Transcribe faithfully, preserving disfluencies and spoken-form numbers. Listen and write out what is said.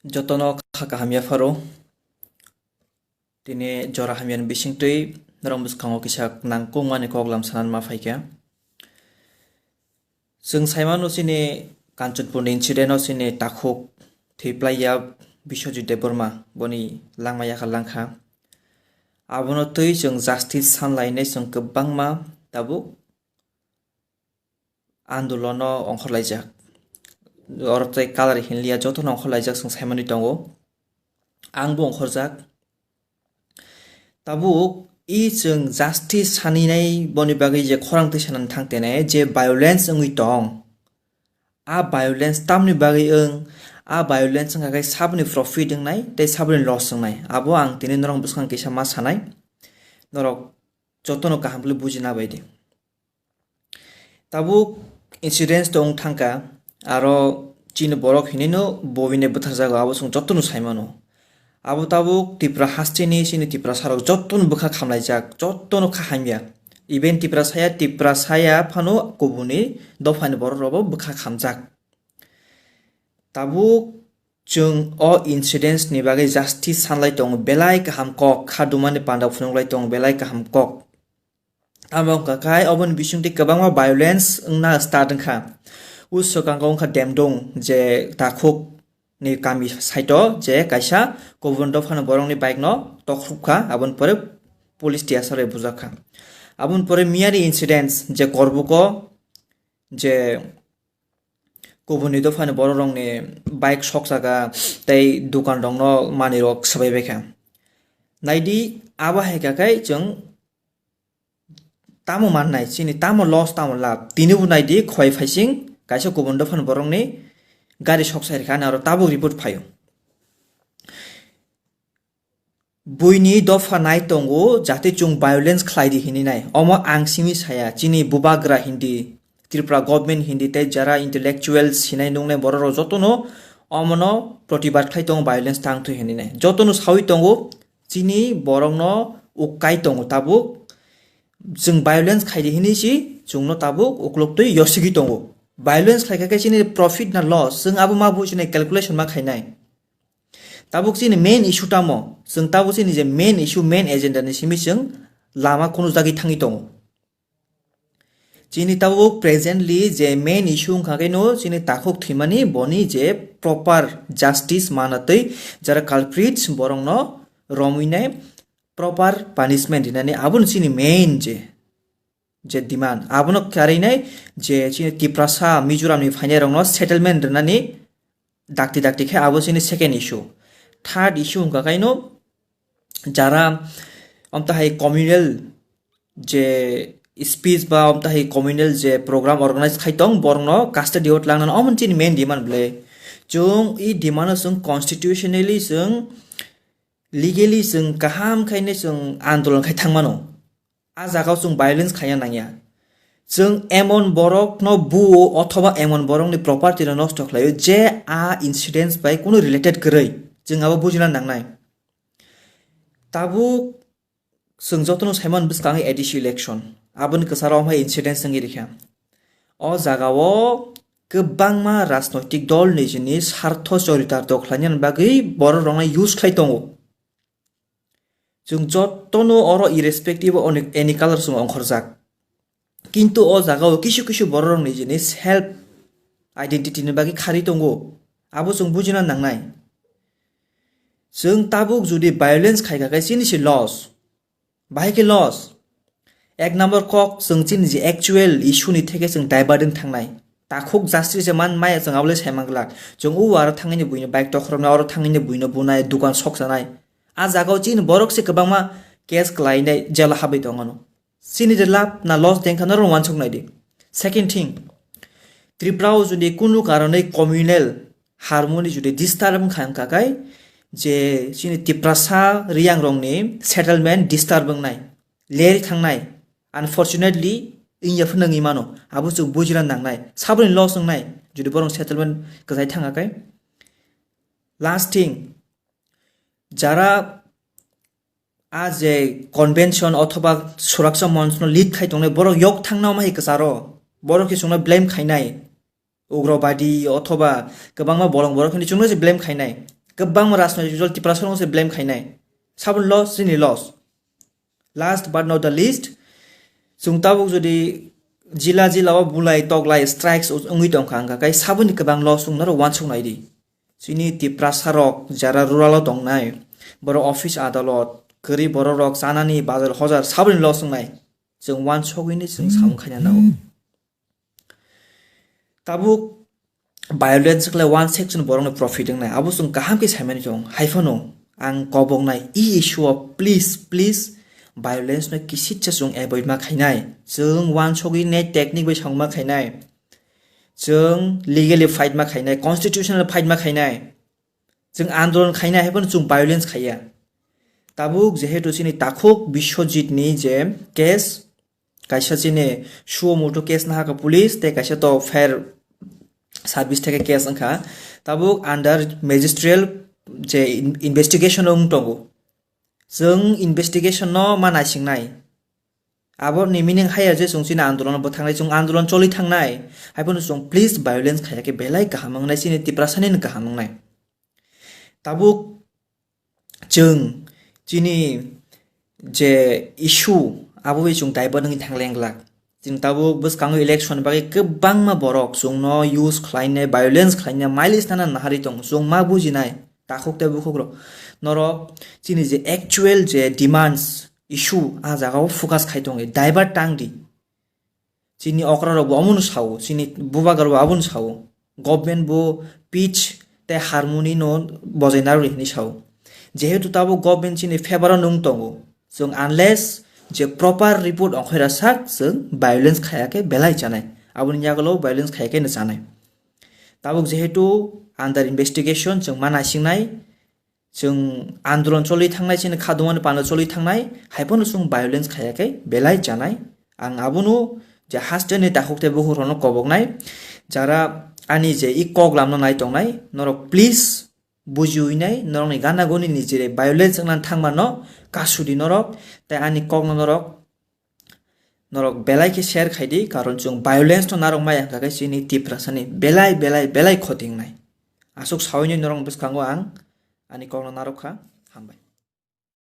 Jotono kha kaham yapharo. Tini jora hamyani bisingtwi norok bwskango kisa nangkukmani koklam sanani ma phaikha. Chwng saimano chini Kanchanpurni incident-o chini takhuk thwiplaiya Biswajit Debbarma boni langma yakhar langkha. Abono twi chwng justice sanlainai chwng kwbangma tabuk andolono ongkhorlaijak. Oro tei color hinliya jotono ongkhorlaijak chwng saimani tongo. Angbo ongkhorjak. Tabuk i chwng justice saninai boni bagwi je khorang twi sanani thang tenai je violence wngwi tong. A violence tamni bagwi wng, a violence wngkha khe saboni profit wngnai tei saboni loss wngnai. Abo ang tini norok bwskang kisa ma sanai. Norok jotono kaham khe bujina bai di. Tabuk incidents tong thangkha, aro chini borok hinino bobini bwtharjago, abo chwng jotono saimano. Abo tabuk Tipra hasteni chini Tiprasarok jotono bwkha khamlaijak, jotono kha hamya. Even Tiprasaya, Tiprasaya phano kubuni dophani borok rokbo bwkha khamjak. Tabuk chwng o incidents ni bagwi justice sanlai tongo, belai kaham kok, kha dumani panda phunuk lai tongo, belai kaham kok. Tamo wngkha khai oboni bisingtwi kwbangma violence wngna start wngkha. O swkango wngkha Demdong je takhuk ni kami side o je kaisa kubun dophano borokni bike no tokhrup kha, aboni pore police T S R bai bujak kha. Aboni pore miyani incidents je Korbuko je kubuni dophani borok rokni bike sokjaga tei dukan rokno manwi rok swbai baikha. Naidi abo hai kha khai chwng tamo mannai, chini tamo loss, tamo lab. Tini bo naidi khoi phaising kaisa kubun dophani borokni gari sok sai rikha, ani aro tabuk report phaio. Buini dopha nai tongo, jate chwng violence khlai di hini nai. Omo ang simi saya, chini bubagra hindi, Tripura government hindi, tei jara intellectuals hinai nungnai borok rok jotono omono protibad khlai tongo, violence tang thwi hini nai. Jotono sawi tongo, chini borokno ukkai tongo tabuk. Chwng violence khai di hini si chwngno tabuk uklok twi yosigwi tongo. Violence khai kha khe chini profit na loss, chwng abo ma bujinai, calculation ma khainai. Tabuk chini main issue tamo, chwng tabuk chini je main issue, main agenda ni simi chwng lama kunu jagwi thangwi tongo. Chini tabuk presently je main issue wngkha khe no chini takhuk thwimani, boni je proper justice mana twi jara culprits borokno romwi nai proper punishment rinani, abono chini main je, je demand. Abono karwi nai je chini Tiprasa Mizoram ni phainai rokno settlement rinani dakti dakti khe abo chini second issue. Third issue wngkha kaino jara omtahai communal je speech ba omtahai communal je program organize khai tong, borokno custody o tlangnani omo chini main demand bwle. Chwng i demand o chwng constitutionally chwng legally chwng kaham khainai chwng andolon khai thangmano. A jagao chwng violence khaina nangya. Chwng emon borokno buo othoba emon borokni property no nosto khlaio je a incidents bai kunu related kwrwi. Chwng abo bujina nangnai. Tabuk chwng jotono saiman bwskango A D C election. Aboni kwcharo omo hai incidents wngwi rikha. O jagao kwbangma rajnoitik dol nijini sartho choritarto khlainani bagwi borok rokno use khlai tongo. Chwng jotono oro irrespective of any, any color chwng ongkhorjak. Kintu o jagao kisu kisu borok rok nijini self identity ni bagwi kharwi tongo. Abo chwng bujina nangnai. Chwng tabuk jodi violence khaikha khe chini se loss. Bahai khe loss. Ek number kok chwng chini je actual issue ni theke chwng divert wng thangnai. Takhuk justice je man maya chwng abole sai manglak. Chwng o aro thangwi ni buino bike tokhoroknai, oro thangwi ni buino bunai, dukan soksanai. A jagao chini borok se kwbangma case kwlainai jail o habwi tongmano. Chini je lab na loss dengkha norok wansuk nai di. Second thing, Tripura o jodi kunu karonwi communal harmony jodi disturb wngkha wngkha kai je chini Tiprasa Riyang rokni settlement disturb wngnai, leri thangnai, unfortunately wngya phano wngwi mano, abo chwng bujina nangnai, saboni loss wngnai jodi borok settlement kwchai thangkha kai. Last thing, jara a je convention othoba suraksa monch no lead khai tongnai borok yok thangna omo hai kwcharo, borok khe chwngno blame khainai, ugrobadi othoba kwbangma bolong borok hinwi chwngno se blame khainai. Kwbangma rajnoitik dol Tiprasa rokno se blame khainai. Saboni loss, chini loss. Last but not the least, chwng tabuk jodi jila jila o bulai toklai strikes wngwi tongkha, wngkha kai saboni kwbang loss wng norok uansuk nai di. Chini Tiprasa rok jara rural o tongnai, borok office adalot kwrwi, borok rok chanani bazar hojar saboni loss wngnai. Chwng uansugwi ni chwng samung khaina nango. Tabuk violence khlai one section borokno profit wngnai, abo chwng kaham khe saimani chong. Haiphano ang koboknai, e issue o please, please, violence no kisitsa chwng avoid ma khainai. Chwng uansugwi ne technique bai samung ma khainai. Chwng legally fight ma khainai, constitutional fight ma khainai. Chwng andolon khainai, haiphano chwng violence khaiya. Tabuk jehetu chini takhuk Biswajit ni je case, kaisa chini suo motu case nahaka police, tei kaisa to fair service theke case wngkha. Tabuk under magisterial je in-, investigation wng tongo. Chwng investigation no ma naisingnai. Aboni meaning haya je chwng chini andolon bwthangnai, chwng andolon choli thangnai. Haiphano chwng please violence khaiya khe belai kaham wngnai, chini Tiprasa ni kaham wngnai. Tabuk chwng chini je issue abo bai chwng divert wngwi thanglenglak. Chwng tabuk bwskango election bagwi kwbangma borok chwngno use khlainai, violence khlainai, mileage nana naharwi tongo. Chwng ma bujinai takhuk tei bukhuk rok. Norok chini je actual je demands, issue, ah jagao focus khai tongo, divert tang di. Chini okra rok bo omono sao, chini bubagra bo abono sao. Government bo pitch tei harmony no bojai narwk hinwi sao. Jehetu tabuk government chini favor o nung tongo, chwng unless je proper report ongkhoi rwsak chwng violence khaya khe belai chanai. Aboni yagulo violence khaya khe no chanai. Tabuk jehetu under investigation, chwng ma naisingnai, chwng andolon choli thangnai, chini khadumani pano choli thangnai, haiphano chwng violence khaya khe belai chanai. Ang abono je haste ni takhuk tei bukhuk rokno koboknai, jara ani je i kok lamno nai tongnai, norok please bujiwi nai, norokni gana goni ni je violence wngna thangmano kasudi norok, tei ani kokno norok, norok belai khe share khai di, karon chwng violence no narwk maya hwnkha khe chini Tiprasa ni belai, belai, belai khoti wngnai. Aswk sawi norok bwskango ang ani kokno narwk kha. Hambai.